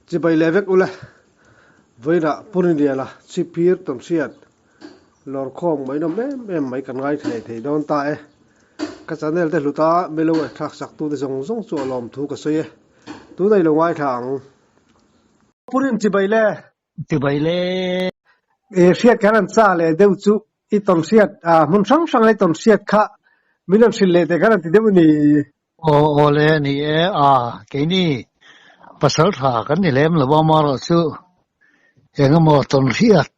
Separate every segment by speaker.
Speaker 1: Chibai leh vek ula, vawiinah Puriniala chhipphir tawnhriat lawrkhawm ngaihnawm em em mai kan ngaithla leh thei dawn ta e. Ka channel te hluta milo eh thlak sak tute zawng zawng chu a lawmthu ka sawi e. Tunah i lo ngaithla ang. Purin chibai le.
Speaker 2: Chibai le.
Speaker 1: E hriat kan an cha leh deuh chu i tawnhriat hmun hrang hrang a i tawnhriat kha min rawn hrilh leh teh kan an ti deuh a ni.
Speaker 2: Aw aw le a ni e, a keini pasal tha kan ni lem lo a amaherawhchu engemaw tawnhriat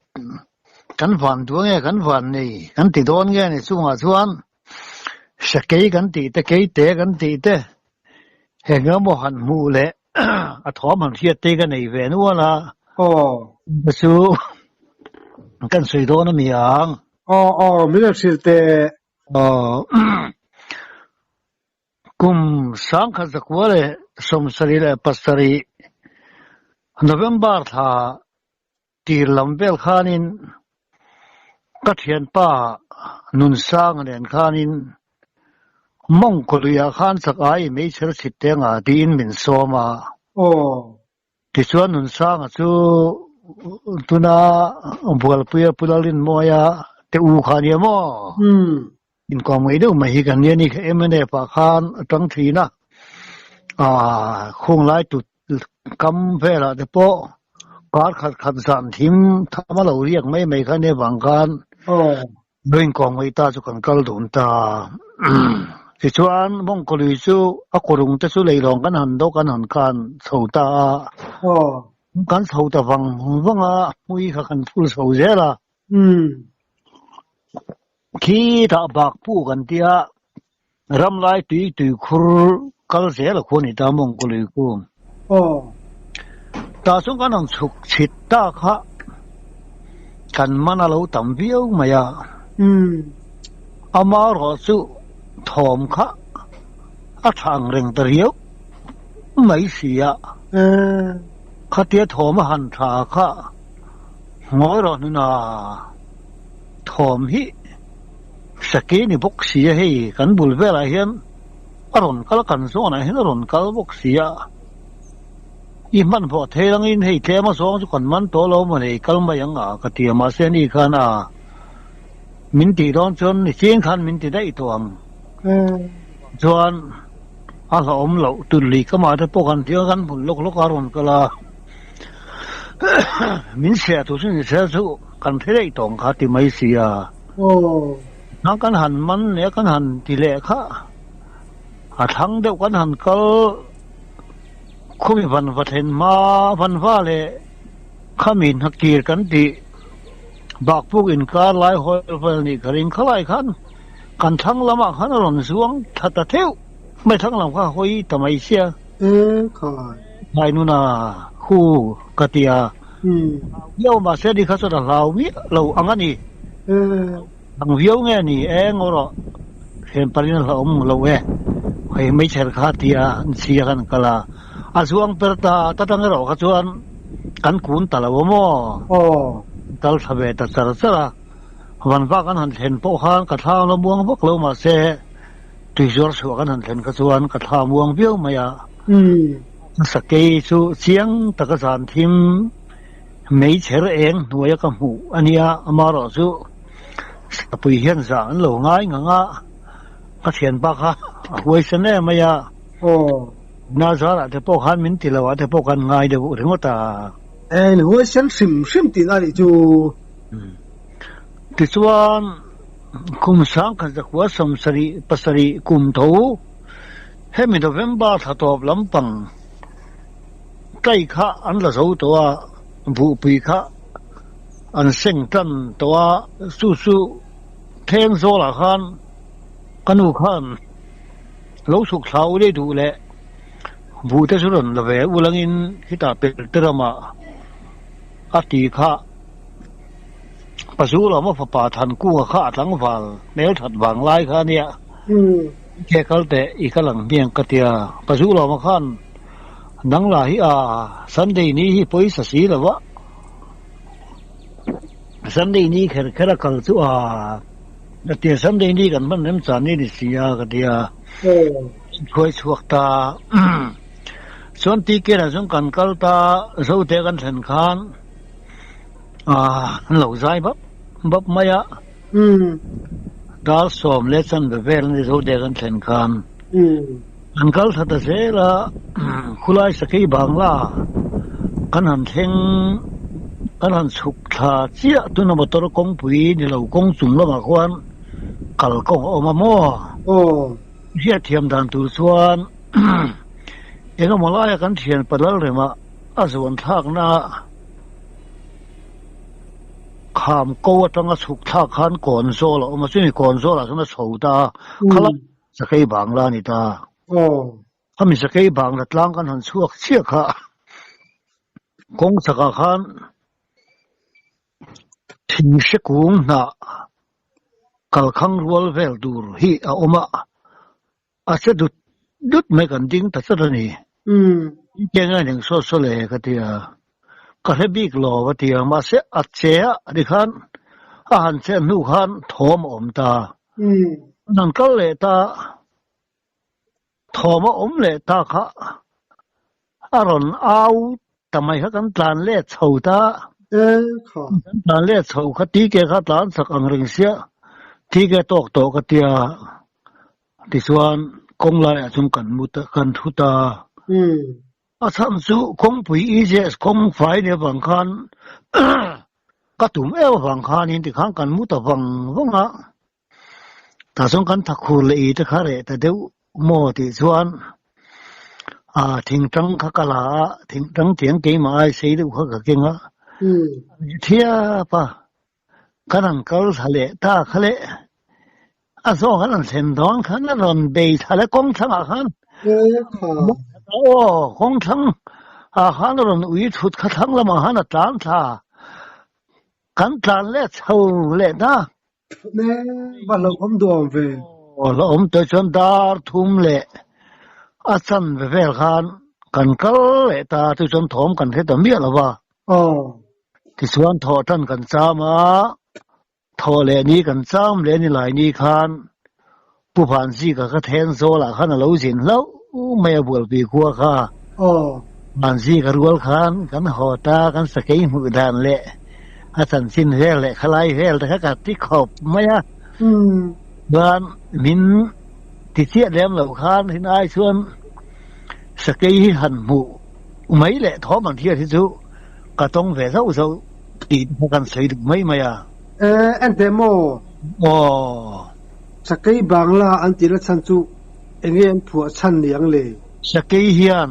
Speaker 2: kan van duh ange kan van nei kan ti dawn nge ni chungah chuan sakei kan tih te keite kan tih te engemaw han hmuh leh a thawm han hriat te ka nei ve nual a
Speaker 1: Aw.
Speaker 2: Chu kan sawi dawn a mi ang.
Speaker 1: Aw aw min rawn hrilh teh.
Speaker 2: Aw. Kum 1937 November thla tir lam vel khanin ka thianpa Nunsanga nen khanin Mawngkaw luiah khan chak ai meichher chhit te anga tiin min sawm a.
Speaker 1: Aw.
Speaker 2: Tichuan Nunsanga chu tuna Bualpuia Pu Lalrinmawia te u kha ania maw? Inkawm ngei deuh mai hi kan nia ni kha mnf ah khan a tang thin a, aah khunglai tut kam velah te pawh kar khat khat zan thim tham a lo riak mai mai kha ania vang khan Lo inkawm ngei ta chu kan kal dun ta. Tichuan Mawngkawlui chu a kawrung te chu leilawng kan han dawk an han khan chho ta a. Kan chho ta vang vang a, hmui kha kan phur chho zel a. Khitah bak pu kan tia Ramlai tui tuikhur kal zel a khu a ni ta Mawngkawlui khu. Tah chuan kan han chhuk chhit ta kha kan man a lo tam viau mai a. Amaherawh chu thawm kha a tha ang reng ta riau mai si a. Khatia thawm a han tha kha ngawi rawh hnuna thawm hi Saki ni bawk si a hei kan bul velah hian a rawn kal a kan zawnah hian a rawn kal bawk si a i hmanhmawh thei langin hei tlem a zawng chu kan man tawh lo maw nei kal mai ang a ka ti a mahse ani khan a min tih dawn chuan ni ching khan min ti daih tawh ang chuan a hlauhawm loh tun lui ka mah te pawh kan ti a kan hmun lawk lawk a rawn kal a min chhiah tur chu ni se chu kan hre daih tawh ang kha ti mai si a. Hna kan han man leh kan han ti leh kha a thlang deuh kan han kal khumi van va thlen hma van va leh khami hnakir kan tih bakpuk inkar lai hawi vel nih ka ring khalai khan kan thlang lamah khan a rawn zuang thla ta theuh mai thlang lam kha hawi ta mai sia. Khai nuna khu ka ti a. Viau mahse ni kha chuan a hlau miah lo ang a ni. Ang viau nge ni e ngaw rawh hrian parin a hlauhawm lo e. Hei hmeichher kha tia an chhia khan kal a, a zuang per ta ta tang erawh kha chuan kan kun ta lo a maw? Kal tha ve ta char char a, van vak an han thlen pawh khan ka thla la muang vak lo mahse tuizuar chhuah kan han thlen kha chuan ka thla muang viau mai a. Sakei chu chiang taka zan thim meichher eng hnuaia ka hmuh a nia, amaherawh chu sapui hian zah an lo ngai ngang a, ka thianpa kha a huaisen em mai a, Nazarah te pawh khan min ti lo ah te pawh kan ngai deuh ringawt a.
Speaker 1: Eng huaisen hrim hrim tihna a nih chu.
Speaker 2: Tichuan kum 1977 kum tho Hemi November thla tawp lampang tlai kha an la zo tawh a, buhpui kha an seng tan tawh a, chu chu thleng zawlah khan ka nu khan lo chhuk thla u leh duh leh buh te chu rawn la ve u langin khitah pelte ramah a ti kha Pazu lawma fapa Thankunga kha a tlangval hmelthat vang lai kha a nia. Ke kal teh i kal ang hmiang ka tia Pazu lawma khan nang lah hi a Sunday ni hi pawisa si lo a, Sunday ni kher kher a kal chu a ka tia Sunday ni kan hman rem chan ni ni si a ka tia in hruai chhuak ta. Chuan TK lah chuan kan kal ta Zote kan thlen khan an lo zai bap bap mai a. Dar sawm leh chanve vel a ni Zote kan thlen khan. An kal tha ta zel a, khulai sakei bangla kan han thleng kan han chhuk thla chiah tuna motor kawngpui ni lo kawng chung lamah khuan kal kawng a awm a maw? Hriatthiam dan tur chuan engemaw laia kan thian Padal remah a zuan thlakna kham ko atanga chhuk thlak khan kawn zawl a awm a, chumi kawn zawlah chuan a chho ta a, khalai Sakei bangla a ni ta. Khami sakei bangla tlang kan han chhuak chiah kha kawng chakah khan thing hre kung hnah kalkhang rual vel tur hi a awm a, a che dut dut mai kan ding ta chat a ni. Keng a ineng sawt sawt le ka ti a, ka hre bik lo a ti a, mahse a che a tikhan a han chet hnu khan thawm a awm ta. An han kal leh ta, thawm a awm leh ta kha a rawn au ta mai kha kan tlan let chho ta. Kan tlan let chho kha TK kha tlan chak ang reng sia, TK tawk tawh ka tia. Tichuan kawng laiah chuan kan mu ta, kan thu ta. A chhan chu kawngpui EJS kawng fai nia vang khan ka tum em avang khanin tikhan kan mu ta vang vang a. Tah chuan kan thakhur leh i te kha reh ta deuh maw tih chuan ah thingtang kha ka la a, thingtang tiang keimah ai sei deuh kha ka keng a. Thiap a, kan han kal thla leh ta kha leh a zawng an han thlen dawn khan a rawn bei thla leh kawng thlangah khan aw kawng thlang ah khan a rawn ui thut kha thlang lamah khan a tlan thla kan tlan leh chho leh ta.
Speaker 1: Va hlauhawm duh awm ve.
Speaker 2: Aw hlauhawm tawh chuan dar thum leh a chanve vel khan kan kal leh ta chu chuan thawm kan hre ta miah lo va.
Speaker 1: Aw.
Speaker 2: Tichuan thawh tan kan cham a, thawh leh ni kan cham leh ni lai ni khan Pu Vanzika ka then zawlah khan a lo zin hlauh mai a bualpui khua kha.
Speaker 1: Aw.
Speaker 2: Vanzika rual khan kan haw ta, kan sakei hmuh dan leh a chanchin vel leh khalai vel te kha ka ti khawp mai a. Chuan min ti chiah lem lo khan hin ai chuan sakei hi han hmuh mai leh thawm an hriat hi chu ka tawng ve zauh zauh tih te kha kan sawi duh mai mai a.
Speaker 1: E, en teh maw?
Speaker 2: Aw.
Speaker 1: Sakei Bangla an tih la chhan chu enge an phuah chhan ni ang le?
Speaker 2: Sakei hian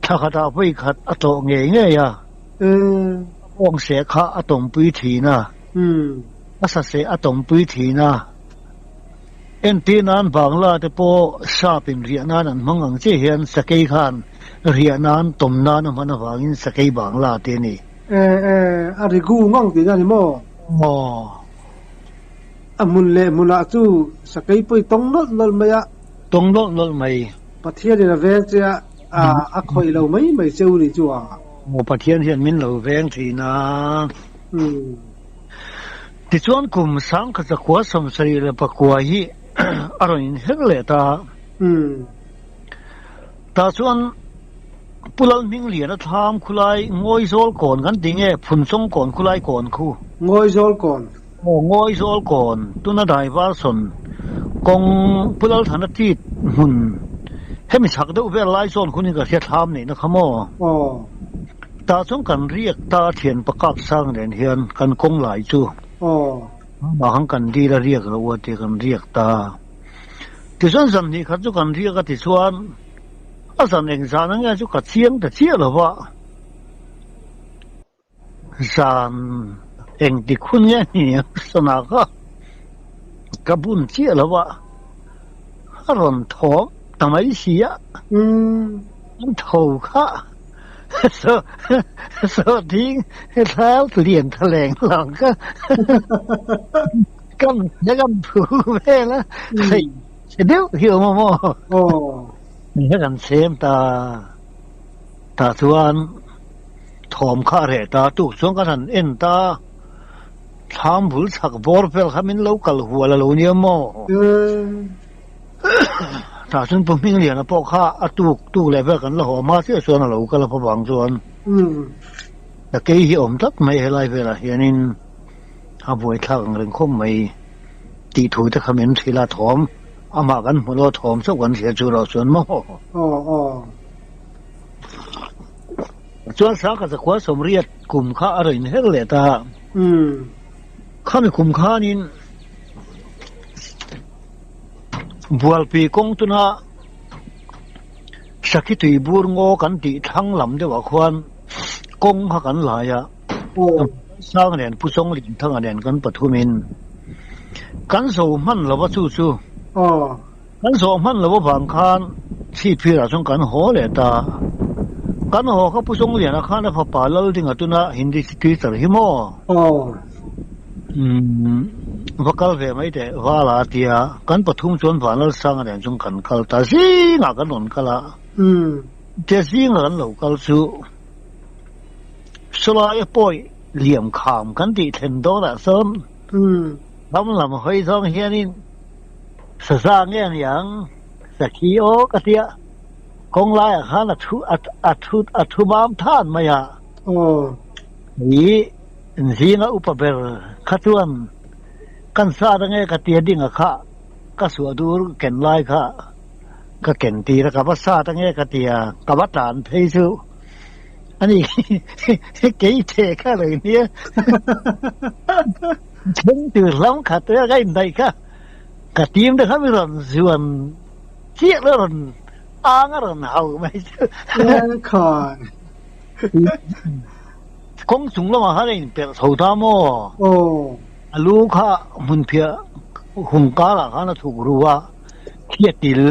Speaker 2: thla khatah vawi khat a tlawh ngei ngei a.
Speaker 1: E.
Speaker 2: A bawng seh kha a tawmpui thin a. A sa seh a tawmpui thin a. Entir nan Bangla te pawh sap in riah nan an hmang ang chiah hian sakei khan riah nan tawm nan a hman avangin sakei Bangla te a ni.
Speaker 1: E e, a ri gu ngang tihna a ni maw?
Speaker 2: Aw.
Speaker 1: A hmun leh hmunah chu sakei pawh i tawng nawlh nawlh mai a.
Speaker 2: Tawng nawlh nawlh mai.
Speaker 1: Pathian in a veng che a, a khawih lo mai mai che u ni chu a.
Speaker 2: Aw, Pathian hian min lo veng thin a.
Speaker 1: Umm.
Speaker 2: Tichuan kum sangkhat zakua sawmsarih leh pakua hi a rawn inher leh ta a. Tah chuan Pu Lalhmingliana thlam khulai Ngawizawl kawn kan ti nge Phunchawng kawn khulai kawn khu.
Speaker 1: Ngawizawl kawn.
Speaker 2: Aw Ngawizawl kawn tuna Daivarson kawng Pu Lalthana tit hmun hemi chhak deuh vel lai zawn khunin ka hria thlam neihna kha maw?
Speaker 1: Aw.
Speaker 2: Tah chuan kan riak ta a thianpa kap sang nen hian kan kawng lai chu amah khan kan dil a riak loh a tia kan riak ta. Tichuan zan hnih khat chu kan riak a tichuan a zan eng zan ange chu ka chiang ta chiah lo va, zan eng tik hun nge ni ang sana kha ka bun chiah lo va, a rawn thawm ta mai si a, an tho kha. Saw ding thal lian tha leng lang ka kam kan thu vel a sei deuh hi awm a maw ni kha kan sem ta tah chuan thawm kha a reh ta tuk chuan kan han en ta thlam bul chhak bawr vel kha min lo kal hual a lo nia maw. Tah chuan Pu Hmingliana pawh kha a tuk tuk leh vel kan la haw hma chiah chuan a lo kal a favang chuan Sakei hi awm tlat mai helai velah hianin a buaithlak ang reng khawp mai tih thu te kha min hrilh a, thawm amah kan hmu lo a thawm chauh kan hria chu erawh chuan maw. Chuan Sangha Zakhua Sawmriat kum kha a rawn inher leh ta. Khami kum khanin Bualpui kawng tuna Sakhi tui bur ngaw kan tih thlang lam deuhah khuan kawng kha kan lai a, Sang nen Pu Chawnglingthanga nen kan pathumin kan zo hman lo a chu chu kan zawh hman lo avang khan Chhipphirah chuan kan haw leh ta. Kan haw kha Pu Chawngliana khan a fapa Laldinga tuna Hindi teacher hi maw? Umm va kal ve mai teh vala a tia kan pathum chuan Vanlalsanga nen chuan kan kal ta zingah kan rawn kal a tia zingah kan lo kal chu sawlai a pawi liam kham kan tih thlen dawnah sawn ram lam hawi zawng hianin saza nge aniang sakhi aw ka tia kawng laiah khan a thu a thu a thu mam than mai a. Ih. Zinga upa ber kha chuan kan sa ta nge ka tia dinga kha ka suah dur ken lai kha ka ken tir a, ka va sa ta nge ka tia ka va tlan phei chu ani kei the kha lo nia thleng tur hlam khat a ka indaih kha ka tim te kha mi rawn zuan chiah la rawn ang a rawn hau mai chu. Kawng chung lamah khan a inperh chho ta maw? A lu kha hmunphiah hung karah khan a thuk ru a, khi a til,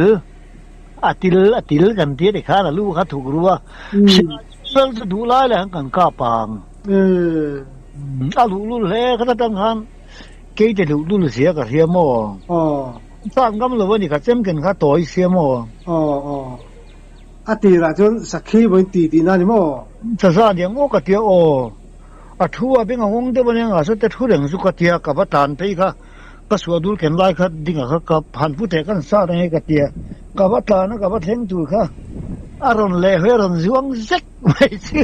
Speaker 2: a til, a til kan ti a ti khan a lu kha a thuk ru a, Sial chu duh lai leh khan kan kap ang. A luhlul hle khat atang khan keite luhlul zia ka hria maw? Kap ngam lo a ni kha chemken kha tawi sia maw?
Speaker 1: A tirah chuan sakhi vawiin ti tihna a ni maw?
Speaker 2: Chaza nia maw ka tia aw. A thu a beng a ngawng deuh a nia ngah saw te thu reng chu ka tia ka va tan phei kha ka suah dul ken lai kha ding ah kha ka han pu teh kan sat ang e ka tia ka va tlan a ka va thleng tur kha a rawn leh hawi a rawn zuang zek mai chu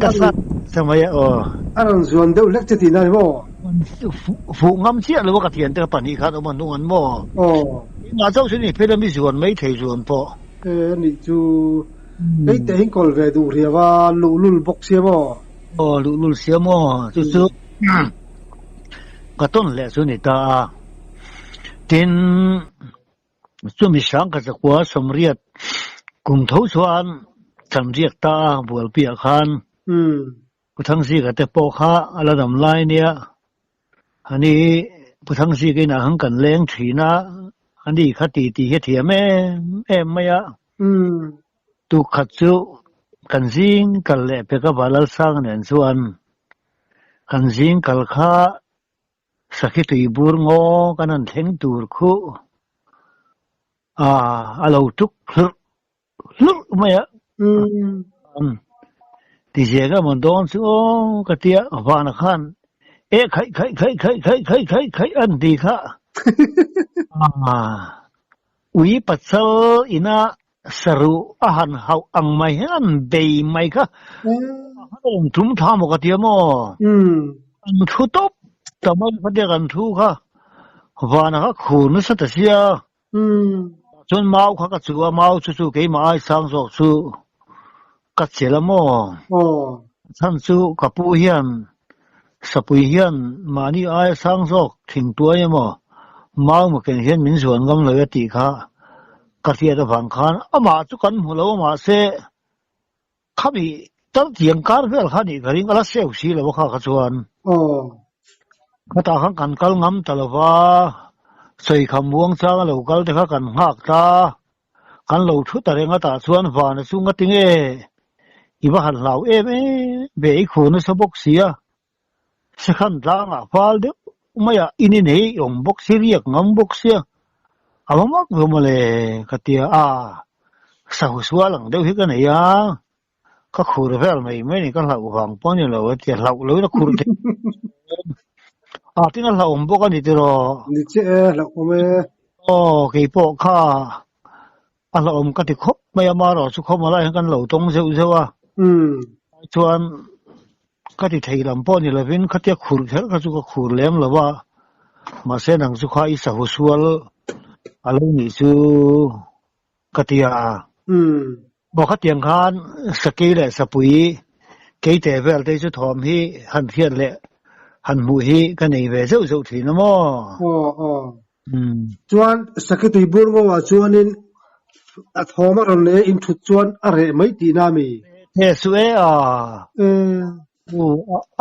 Speaker 2: ka sat sa mai a aw.
Speaker 1: A rawn zuan deuh hlek che tihna a ni maw?
Speaker 2: Fuh ngam chiah lo a ka thiante kha pahnih khan awm a hnung an maw?
Speaker 1: Aw.
Speaker 2: Inah chauh chu ni phei la mi zuan mai thei zuan pawh.
Speaker 1: E anih chu ei teh in kawl ve duh riau a luhlul bawk sia maw?
Speaker 2: Aw luhlul sia maw chu chu ka tawn hle chu ni ta a. Tin chumi sang ka chakua sawmriat kum tho chuan kan riak ta a Bualpiah khan. Pu Thangzika te pawh kha a la dam lai nia, ani Pu Thangzika inah khan kan leng thin a, ani kha ti tih hi a thiam em em mai a. Tukkhat chu kan zing kal leh pek a Valalsanga nen chuan kan zing kal kha Sakhi tui bur ngaw kan han thleng tur khu a lo tuk hlurh hlurh mai a. Ti zia ka mawn dawn chu aw ka tia vana khan e khaih khaih khaih khaih khaih khaih khaih khaih an ti kha. Ui pasal ina saruh a han hauh ang mai hian an bei mai kha. An tum tha maw ka tia maw? An thu tawp ta mai kha tia kan thu kha. Vana kha khur nasa ta sia. Chuan mau kha ka chu a, mau chu chu keimah ai sang zawk chu ka chelh a maw? Chhan chu ka pu hian sapui hian mahni aia sang zawk thing tuai emaw mau maw ken hian min zuan ngam lo e tih kha ka hriat avang khan amah chu kan hmu lo a mahse khami tal tiang kar vel kha nih ka ring a la seu si lo a kha kha chuan khatah khan kan kal ngam ta lo va sawikham muang chang a lo kal te kha kan nghak ta. Kan lo thu ta reng a tah chuan vana chu nga tinge i va han hlau em em ve i khur nasa bawk si a, Sekhan tlangah fal deuh mai a in i nei awm bawk si riak ngam bawk sia a va mak ve mawle ka tia a, sahu sual ang deuh hi ka nei a, ka khur vel mai mai ni ka hlauh vang pawh a ni lo a tia hlauh loin a khur thei a tin a hlauhawm bawk a ni tiraw.
Speaker 1: Ni chiah e hlauhawm e.
Speaker 2: Aw, kei pawh kha a hlauhawm ka ti khawp mai a, amaherawh chu khawm alai hian kan lo tawng zeuh zeuh a. Chuan ka ti thei lam pawh ni lovin khatia khur kher kha chu ka khur lem lo a, mahse nang chu kha i sahu sual a lo nih chu ka ti a. Aw khatiang khan sakei leh sapui keite vel te chu thawm hi han hriat leh han hmuh hi ka nei ve zeuh zeuh thin a maw?
Speaker 1: Aw aw. Chuan sakei tuibur ngo ah chuanin a thawm a rawn leh in thut chuan a reh mai tihna a mi?
Speaker 2: He su e a.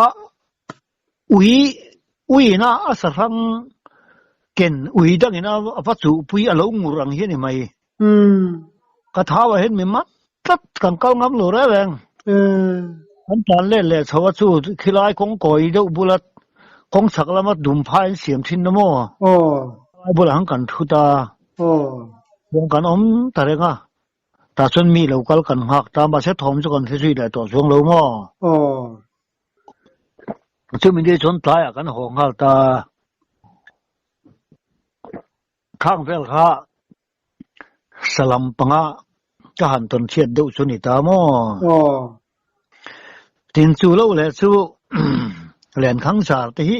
Speaker 2: A ui uiin a a sahrang ken ui dangin a va chuhpui a lo ngur ang hi a ni mai. Ka thau ah hian mi mat tlat kan kal ngam lo reng reng. Kan tan let leh chho a chu khilai kawng kawi deuh bula kawng chhak lama dum phai an siam thin na maw? Lai bulah han kan thut a. Chuan kan awm ta reng a. Tah chuan mi lo kal kan nghak ta mahse thawm chu kan hre zui leh tawh chuang lo maw? Chumi ni chuan tlaiah kan haw nghal ta. Khang vel kha Salam panga ka han tawn chhiat deuh chu ni ta maw? Tin chu lo leh chu Lenkhang zar te hi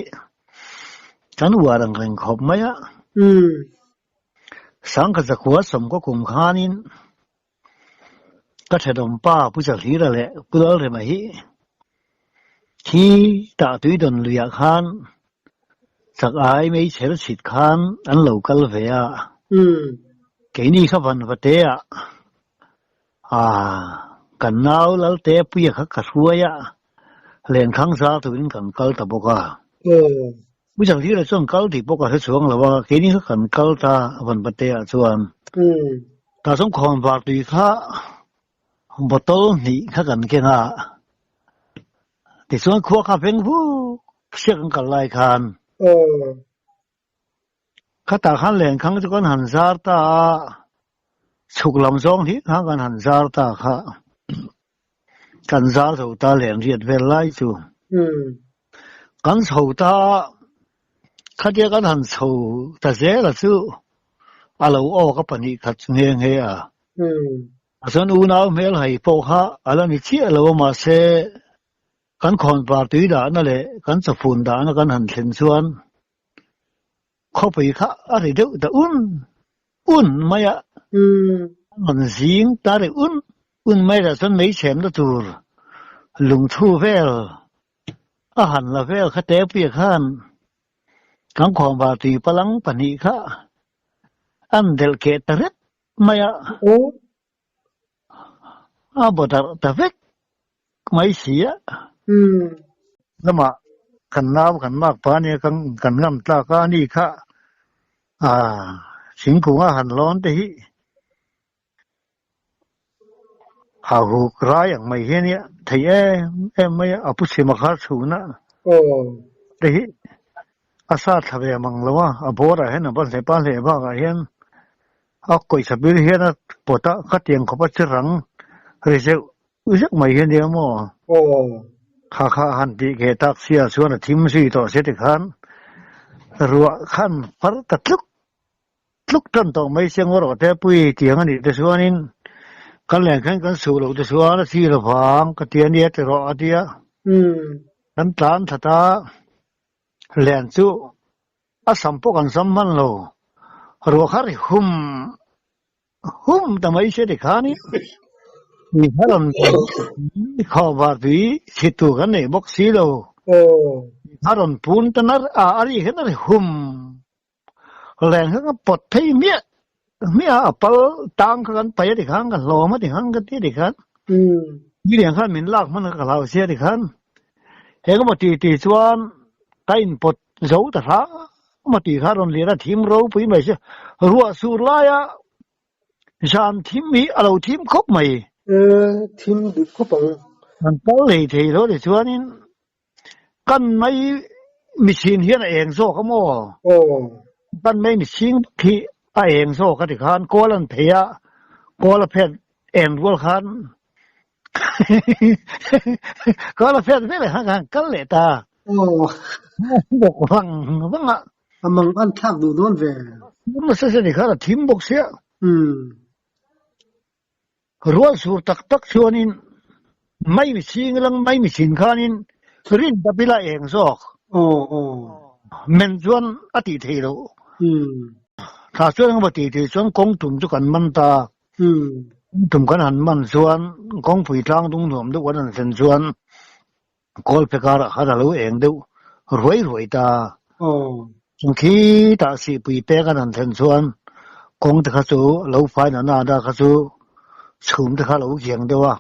Speaker 2: kan uar ang reng khawp mai a. Sangkhat zakhua sawmkaw kum khanin Ka thenawm pa Pu Zahlira leh Pu Lalrema hi khi tah tui dawn luiah khan chak ai mei chher chhit khan an lo kal ve a. Keini kha van va te ah kan nau Lalte Puia kha ka hruai a, Lenkhang zar turin kan kal ta bawk a. Pu Zahlira chuan kal tih pawh ka hre chuang lo a, keini kha kan kal ta van va te ah chuan. Tah chuan khawnvar tui kha bottle hnih kha kan keng a, tichuan khua kha veng vuk siak an kal lai khan khatah khan lenkhang chu kan han zar ta a, chhuk lam zawng hnih khan kan han zar ta kha kan zar chho ta len riat vel lai chu kan chho ta a, khatia kan han chho ta zel a chu a lo awk a 2 khat chu nghe nghe a. A chuan unau hmel hai pawh kha a la ni chiah lo a mahse kan khawnvar tui dahna leh kan chawfun dahna kan han thlen chuan khawpui kha a ri deuh ta un un mai a. An rawn zing ta ri un un mai lah chuan meichhemna tur lungthu vel a han la vel kha tepuia khan Kan khawnvar tui palang 2 kha an delh keh ta vek mai a, a baw darh ta vek mai si a. Lamah kan nau kan mak pa nia kan kan ngam tlak a ni kha thingkung a han lawn te hi A huk rai ang mai hian i thei em em mai a, a pu chhima kha chhuna te hi a sa thla ve mang lo a, a bawr ah hian a va hlep a, hleh bakah hian a kawihsa bil hian a pawt a, ka tiang khawp a chi rang ri zeuh zeuh mai hi a nia maw? Kha kha a han tih keh tak sia chuan a thim zui tawh se tikhan ruah khan far ta tluk Tluk tan tawh mai sia ngaw rawh te pui tiang a nih te chuanin kan len khan kan suh loh te chuan a thil avang ka ti a nia ti rawh a ti a. Kan tlan that a, len chu a sam pawh kan sam hman lo, ruah kha ri hum hum ta mai sia ti khanin mi kha rawn khawvar tui chhit tur kan nei bawk si lo, mi kha rawn pun ta nar a, a ri hian a ri hum Leng kha ka pawt phei miah miah a, a pal tang kha kan paih a ti khan ka hlawm a ti khan ka ti a ti khan mi leng khan min lak hman kha ka hlau sia a ti khan he ka maw ti ti chuan ka in pawt zo ta hram a ti kha rawn lian a thim ropui mai sia ruah sur laia zan thim hi a lo thim khawp mai.
Speaker 1: Thim duh khawp ang.
Speaker 2: Kan kal lei thei lo ti chuanin Kan mai mihring hian a eng zawk a maw? Kan mai mihring bawk hi a eng zawk a ti khan kawl an phei a, kawl a phet eng rual khan kawl a phet vek leh khan ka han kal leh ta. Bawk vang vang a.
Speaker 1: A mang an thlak duh dawn ve.
Speaker 2: Nasa se ni khan a thim bawk sia. Rual sur tak tak chuanin mai mi chhing lang mai mi chhin khanin rin ta pila eng zawk.
Speaker 1: Aw aw.
Speaker 2: Men chuan a tih theih loh. Thla chuan engemaw tih theih chuan kawng tum chu kan man ta. Kawng tum kan han man chuan kawngpui tlang dung nuam deuh kan han thlen chuan Kawl pe karah khan a lo eng deuh ruai ruai ta. Chung khitah sihpui pek an han thlen chuan kawng te kha chu a lo fai na na na kha chu chhum te kha a lo kiang deuh a,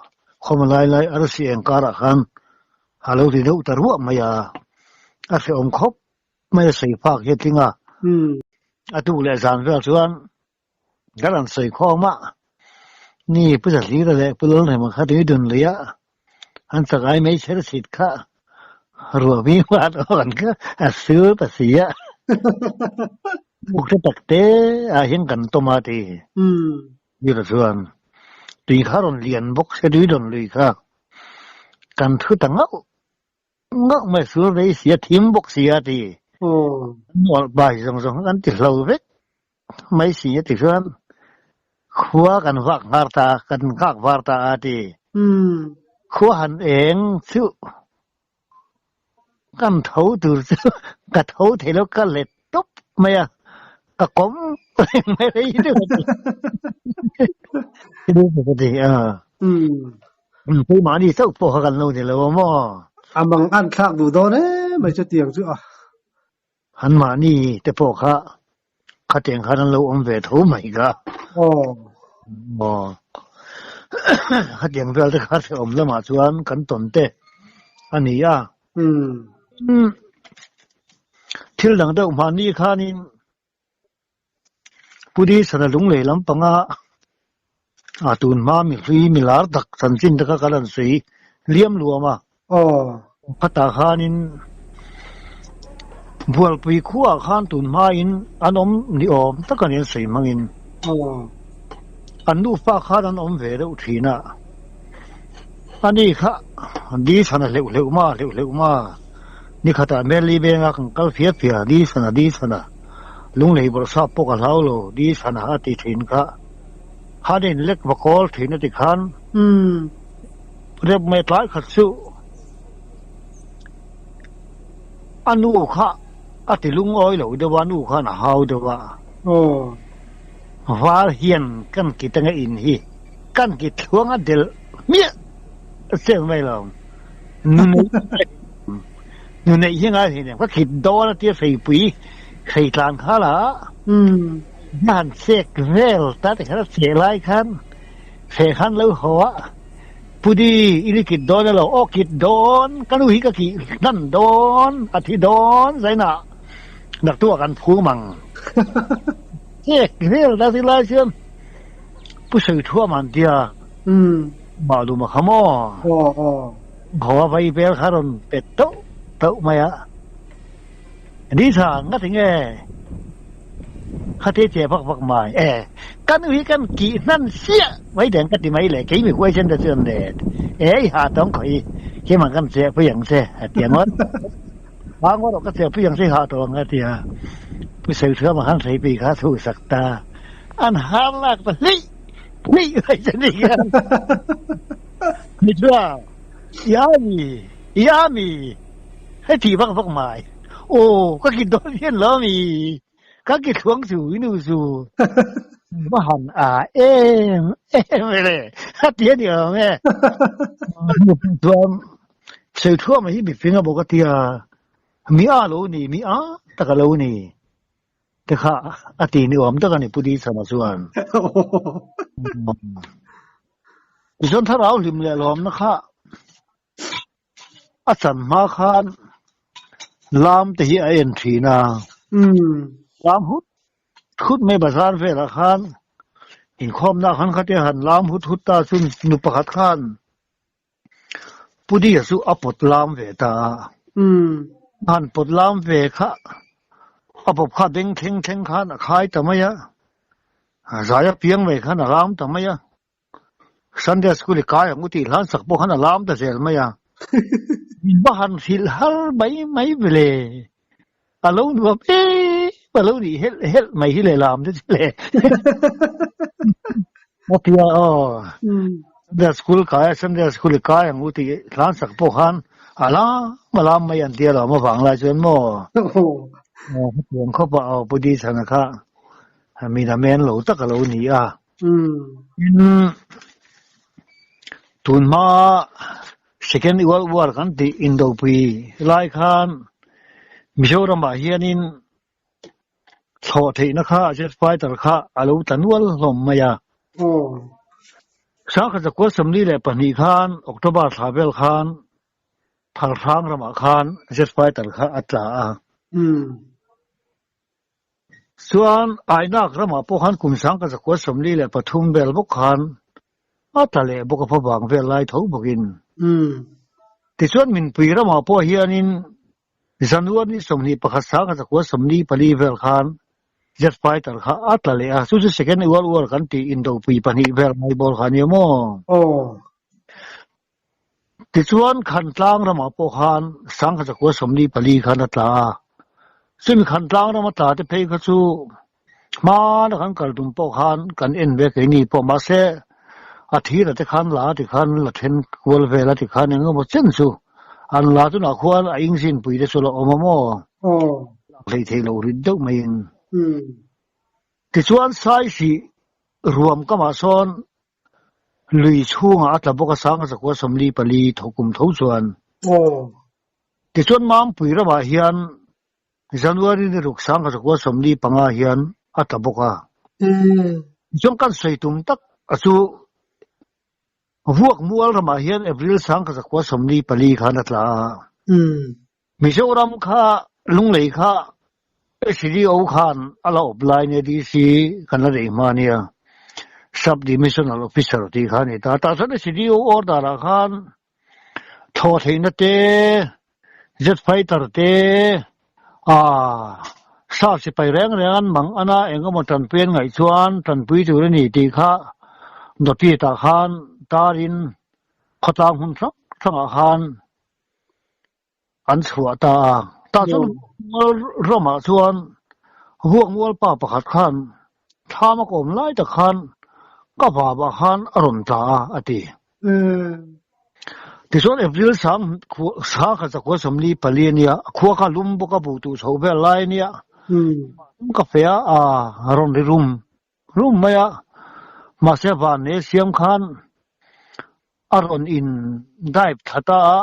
Speaker 2: khawm lai lai arsi eng karah khan a lo ti deuh ta ruah mai a, a hrehawm khawp mai a sawi phak hi a tling a. A tuk leh zan vel chuan Kan rawn sawi khawm a, ni Pu Zahlira leh Pu Lalrema kha tui dun lui a, an chakai mai chher chhit kha ruah mi huat awn kha a sur ta si a, buk te tak te ah hian kan tawm a ti. Zira chuan tui kha rawn lian bawk se tui dun lui kha kan thu ta ngauh Ngauh mai sur rei si a thim bawk si a ti. Nualh bai zawng zawng kan ti hlo vek mai si a ti chuan khua kan vak nghar ta kan nghak var ta a ti. Khua han eng chu kan tho tur chu ka tho thei lo ka let tawp mai a ka kawm reng mai rei deuh a ti. Ka ti a. Keimahni chauh pawh kha kan lo ni lo a maw?
Speaker 1: A mang an thlak duh dawn em mai chutiang chu a.
Speaker 2: Anmahni te pawh kha khatiang khan an lo awm ve tho mai ka.
Speaker 1: Aw.
Speaker 2: Aw. Khatiang vel te kha hrehawm lamah chuan kan tawn te a ni a. Thil dang deuh mahni khanin Pudi sana lunglei lampanga a tun hma mi hlui mi lar tak chanchin te kha ka lan sawi liam luam a. Khatah khanin Bualpui khuaah khan tun hmain an awm ni awm tak a ni an sawi hmangin. An nufa khan an awm ve deuh thin a. Ani kha di chhana hleuh hleuh ma hleuh hleuh ma nikhatah Meli Benga kan kal fia fia di chhana di chhana. Lunglei bawrhsap pawh ka hlau lo, di chhan a ti thin kha. Khan in lek va kawl thin a ti khan. Rep mai tlai khat chu a nu kha a ti lungawi lo deuh a, nu khan a hau deuh a. Var hian kan kit anga in hi kan kit thluang a delh hmiah che mai lo. Nu neih hi ngai hlei nem ka khit dawn a tia hreipui hrei tlan kha la a han chek vel ta ti khan a cheh lai khan hreh khan lo haw a Pudi i ni kit dawn elo aw kit dawn ka nu hi ka kih hnan dawn a thi dawn zainah naktuah kan phum ang chek vel ta ti lai chuan Pu Saithuam an tia mah lum a kha maw. Haw vai vel kha rawn pet tauh tauh mai a, Ni tha nga ti nge kha te che vak vak mai e, ka nu hi kan kih hnan siah mai deng ka ti mai le, kei mi huaisen te chuan le e i ha tawng khaw hi keimah kan cheh pui ang che a ti a ngawt, ha ngawt rawh ka cheh pui ang che i ha tawh ang a ti a, Pu Saithuama khan hreipui kha a chhuhsak ta, an har lak ta hleih hleih mai che ni khan. Ni chuan, I a mi, i a mi, hei tih vak vak mai. Aw, ka ki dawn hian lo mi, ka ki thluang chu i nu chu. Va han a em em ve le, a ti a ni awm e. Chuan, Saithuama hi mifing a bawk a tia, mi a lo ni, mi a tak a lo ni. Te kha a ti ni awm tak a ni Pu Dihchhana chuan. Tichuan thlarau hlim leh lawmna kha a chan hma khan lam te hi a en thin a. Lam hut hut mai bazar velah khan inkhawmna khan khatia han lam hut hut ta chu nu pakhat khan Pu Dia chu a pawt lam ve ta a. Han pawt lam ve kha a bawp kha beng thleng thleng khan a khai ta mai a, zai a piang mai khan a lam ta mai a, Sunday school i kai ang u tih hlan sak pawh khan a lam ta zel mai a. Min va han hrilh har mai mai ve le, a lo nuam em. a lo nih helh helh mai hi lehlam te chu le. A ti a, aw. Sunday school kai a, Sunday school i kai ang u tih hlan sak pawh khan a lam a lam mai an tia lo awm avang lai chuan maw. Aw, hetiang khawp ah aw Pu Dihchhana kha min a men lo tak a lo ni a. Tin, tun hma Second World War kan tih indopui lai khan Mizoramah hianin thlawh theihna kha jet fighter kha a lo tla nual hlawm mai a. Sangkhat zakua 42 khan October thla vel khan Thalhrang ramah khan jet fighter kha a tla a. Chuan Ainak ramah pawh khan kum 1943 vel bawk khan a tla leh bawk a favang vel lai tho bawkin. Tichuan Minpui ramah pawh hianin January 21 1944 vel khan jet fighter kha a tla leh a, chu chu Second World War kan tih indopui pahnih vel mai bawr kha a nia maw? Tichuan Khantlang ramah pawh khan 1944 khan a tla a, chumi Khantlang rama tla te phei kha chu hmana kan kal tum pawh khan kan en ve keini pawh mahse a thira te khan la ti khan la then kual vel a ti khan eng emaw chen chu an la tunah khuan a engine pui te chu la awm a maw? Lak hleih theih loh rit deuh maiin. Tichuan Saisih ruam kamah sawn Lui chhungah a tla bawk a 1944 thokum tho chuan. Tichuan Mampui ramah hian January ni ruk 1945 hian a tla bawk a. Tichuan kan sawi tum tak a chu Vuakmual ramah hian April 1944 khan a tla a. Mizoram kha Lunglei kha SDO khan a la awp lai nia DC kan la neih hma nia Sub Divisional Officer tih kha a ni ta. Tah chuan SDO order ah khan thlawh theihna te, jet fighter te, ah sap sipai reng reng an mang ana eng emaw tanpui an ngaih chuan tanpui tur a ni tih kha notice ah khan tarin khawtlang hmun hrang hrangah khan An chhuah ta a. Tah chuan Vuakmual ramah chuan Vuakmual pa pakhat khan thlam a kawm lai tak khan ka vapah khan a rawn tla a, a ti. Tichuan April sang 1944 a nia, a khua kha lum bawk a buh tuh chho vel lai a nia, ka fe a, a rawn ri rum rum mai a, mahse van nei siam khan a rawn in dive thla ta a,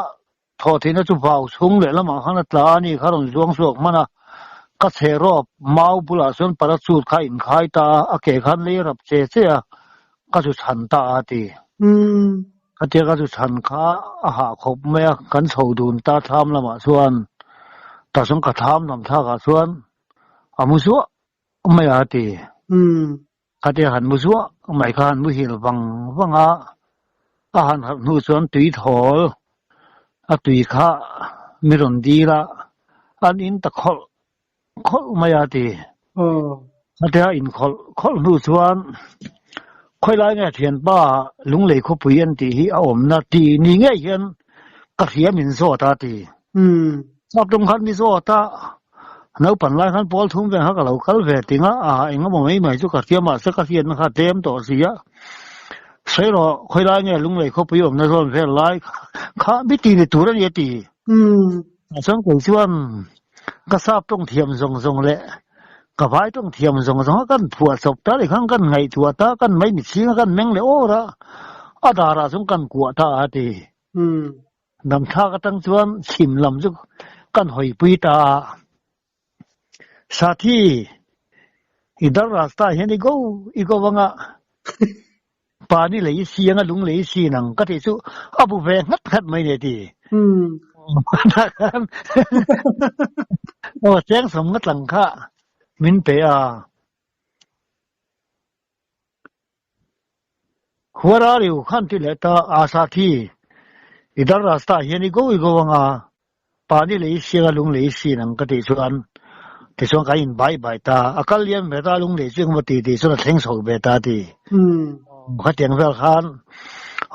Speaker 2: thawh theihna chu vau chhung leh lamah khan a tla a ni kha rawn zuang chhuak hman a, ka chhe rawp mau bulah chuan parachute kha a inkhai ta a, a ke khan lei rap che che a, ka chu chhan ta a ti. Khatia ka chu chhan kha a hah khawp mai a, kan chho dun ta thlam lamah chuan, tah chuan ka thlam lam thlakah chuan a mu zuah mai a ti. Khatia han mu zuah mai kha han muhil vang vang a, a han harh hnu chuan tui thawl a tui kha mi rawn dil a, an in ta khawlh khawlh mai a ti. Khatia in khawlh khawlh hnu chuan khawilai nge thianpa Lunglei khawpui an tih hi a awmna ti ni ngei hian ka hria min zawt a ti. Chak tum khan mi zawt a, naupang lai khan pawl thum vel kha ka lo kal ve ting a, a eng emaw mai mai chu ka hria mahse ka hriatna kha a tlem tawh si a. Sawi rawh, khawi lai nge Lunglei khawpui awmna zawn vel lai kha mi ti ni tur a ni a ti. Chuan kei chuan ka sap tawng thiam zawng zawng leh ka vai tawng thiam zawng zawng a kan phuah chawp ta leh khan kan ngaihtuah ta, kan mai mitchhing a kan meng leh awr a, a darah chuan kan kuah ta a ti. Damthlak atang chuan chhim lam chu kan hawipui ta a. Sathi, i dar rasta hian i go i go anga pani lei i si anga lung lei i si nang ka tih chu a bu ve nghat nghat mai ni a ti. Tah khan aw cheng sawm nga tlang kha min pe a. Huara riu khan ti leh ta a Sathi, i dar rasta hian i go i go anga pani lei i siang a lung lei i sin ang ka tih chuan tichuan kan in bai bai ta a kal liam ve ta lung lei chu engemaw ti tih chuan a thleng chho ve ta ti. Khatiang vel khan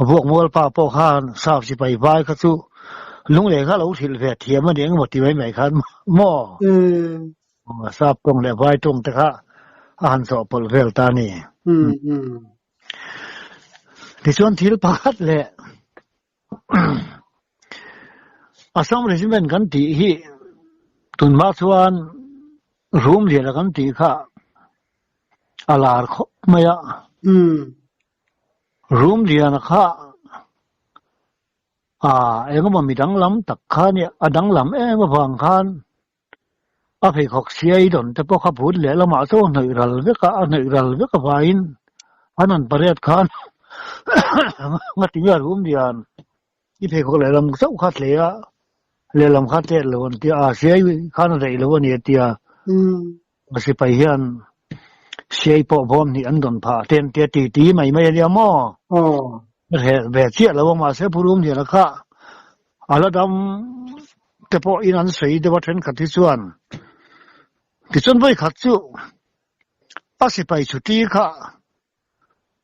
Speaker 2: vuak mual pa pawh khan sap sipai vai kha chu lung lei kha lo hrilh ve thiam a ni engemaw ti mai mai khan maw? Sap tawng leh vai tawng te kha a han chawhpawlh vel ta a ni. Tichuan thil pakhat leh Assam Regiment kan tih hi tunhma chuan rum lian a kan tih kha a lar khawp mai a. Rum lian a kha a engemaw mi danglam tak kha a nia, a danglam em avang khan A pheikhawk siai dawn te pawh kha but leh lamah chu a hnawih ral vek a, a hnawih ral vek avangin an han pariat khan ngatinge a rum lian i pheikhawk lehlam chauh kha tle a, lehlam kha tet lo an tia, a siai khan a daih lo a ni a tia. Sipai hian siai pawh bawm hnih an dawn phah te an tia ti ti mai mai a nia maw? Reh ve chiah lo a mahse Pu Rumliana kha a la dam te pawh in an sawi deuh a thenkhat hi chuan tichuan vawi khat chu a sipai chhuti kha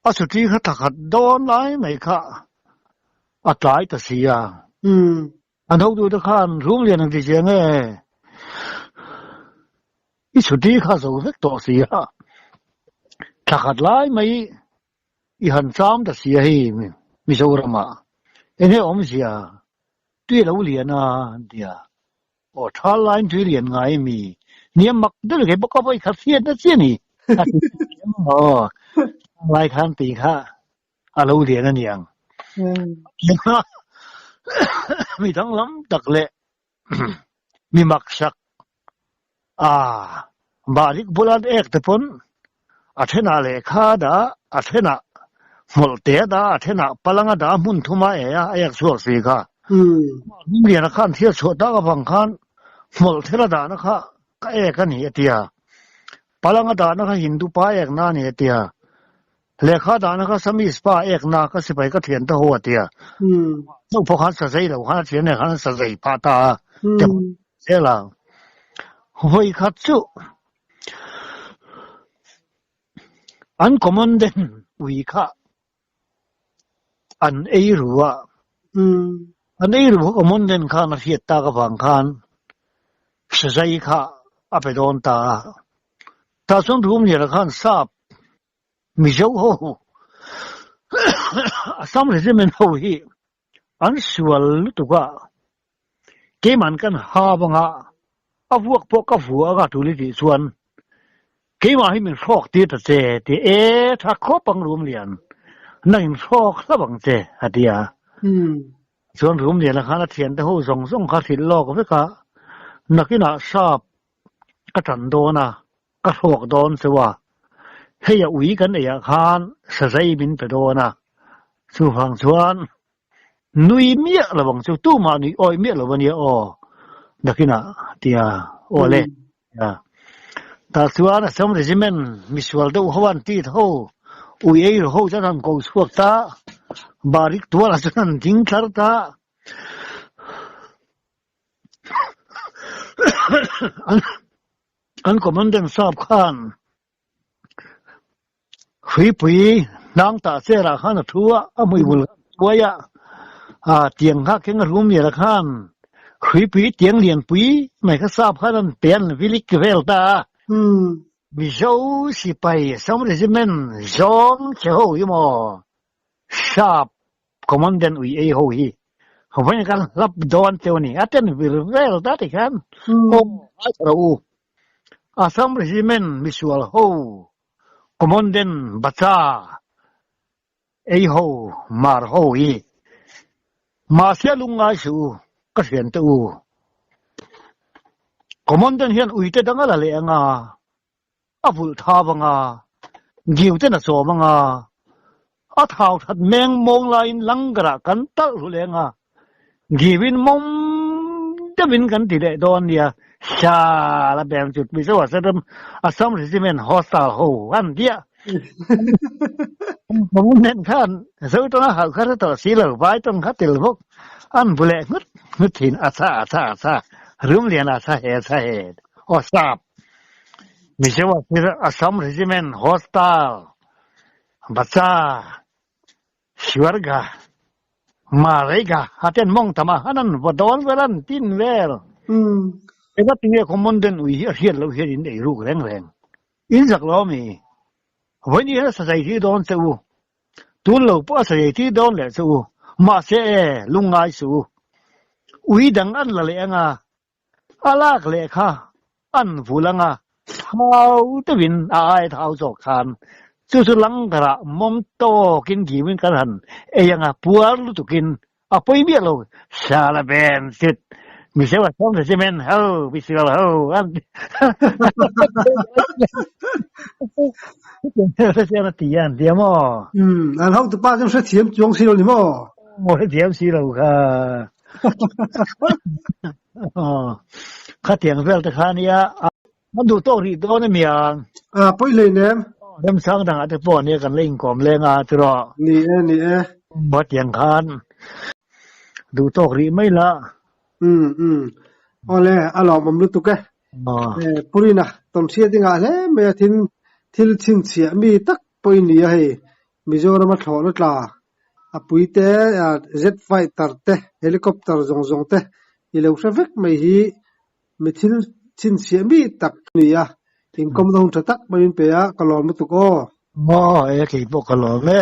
Speaker 2: a chhuti kha thla khat dawn lai mai kha a tlai ta si a. An hotute khan Rumlian ang ti chiang e, i chhuti kha zo vek tawh si a, thla khat lai mai I han cham ta sia hei Mizoramah eng nge awmzia tui a lo lian a tia aw thal laiin tui lian ngai mi nia mak deuh kei bawk a vawi khat hriat na chiah ni a ti aw lai khan tui kha a lo lian a niang mi danglam tak leh mi mak sak A, Barik bulan ek te pawn a thenah lehkha a dah, a thenah hmawlhte a dah, a thenah palang a dah hmun thuma e a, a ek chhuak si kha. Hmungliana khan thil chhuah tak avang khan hmawlh thel a dahna kha ka ek a ni a ti a, palang a dahna kha Hindu pa ekna a ni a ti a, lehkha a dahna kha Samis pa ekna ka sipai ka thian ta ho a ti a. Chauh pawh khan sazei lo khan a thian nen khan an sazei phah ta a. Zel a, vawi khat chu an commandant ui kha an ei ru a, an ei ru kha commandant khan a hriat tak avang khan sazai kha a pe dawn ta a, tah chuan Rumliana khan sap Mizo ho Assam Regiment ho hi An sual lutuk a, keiman kan ha vanga a vuak pawh ka vua anga tul i tih chuan keimah hi min hrawk tir ta che ti e tha khawp ang Rumlian, nang in hrawk hlauh ang che a ti a. Chuan Rumliana khan a thiante ho zawng zawng kha hrilh lawk vek a, nakinah sap ka tan dawn a, ka hrawk dawn cheu a, hei a ui kan eiah khan sazai min pe dawn a, chuvang chuan nui miah lo ang chu, tumah nui awih miah lo ania aw, nakinah tia aw le tia. Tah chuan Assam Regiment misual deuh ho an tit ho, ui ei ru ho chuan an ko chhuak ta, barik tualah chuan an ding tlar ta. An commandant sap khan hruipui hnang tah chair ah khan a thu a, a hmui bul khan a tuai a, ah tiang kha keng a rum lian ah khan hruipui tiang lianpui mai kha sap khan an pe an vilik vel ta a. Mizo sipai Assam Regiment zawng che ho hi maw sap Commandant ui ei ho hi vawiin kan hlap dawn teuh a ni. A ten vir vel ta ti khan aw ngai tha rawh u. Assam Regiment misual ho Commandant bacha ei ho mar ho hi mahse lungngai suh u ka hrian teh u. Commandant hian uite dang a la leh anga A vulh tha vang a, giu ten a chawm ang a, a thau that meng mawng laiin langarah kan talh ru leng a, giuin mawm deuhin kan ti leh dawn nia, Sha la beng chut mi zauh a Saddam Assam Regiment hostile ho an diah. Mawng nen khan zo tawng a hauh kha hre tawh si lo, vai tawng kha tel bawk an bu leh nghut nghut thin, a tha a tha a tha, Rumlian a tha he a tha he, aw sap. Mizo Assam Regiment Hostal Bacha Swarga Marega aten mawng tam a hanan va dawn vel an tin vel. Engatinge commandant ui hi a hriat loh hian in ei ruk reng reng? In zak lo ami? Vawiin hian a sazai tir dawn che u. Tun lo pawh a sazai tir dawn leh che u. Mahse e, lungngai suh u. Ui dang an la leh anga, a lak leh kha an vul anga, thau deuhin a ai thau zawk khan chu chu langdarah mawng tawkin gimin kan han ei anga puar lutukin A pawi miah lo, Sala Ben sit, Mizo a sawm se men ho, misual ho, an ti. Hrethiam a ti an ti a maw?
Speaker 1: Umm, an hotu pa chu hrethiam chuang si lo ni maw?
Speaker 2: Maw hrethiam si lo kha. Khatiang vel te kha nia, an duh tawk rih dawn emiang.
Speaker 1: A pawi hlei nem.
Speaker 2: Remchang dangah te pawh nia kan la inkawm leng a tiraw.
Speaker 1: Ni e, ni e.
Speaker 2: Hetiang khan duh tawk rih mai la.
Speaker 1: Umm umm. Awle, a lawmawm lutuk e. Purina tawnhriat i ngah hle mai a, thil thil chhinchhiah mi tak pawh i ni a hei. Mizorama thlawhna tla a pui te, jet fighter te, helicopter zawng zawng te i lo hre vek mai hi Mi thil chhinchhiah mi tak a ni a, inkawmna hun tha tak mai min pe a, ka lawm lutuk aw.
Speaker 2: Aw, e kei pawh ka lawm e.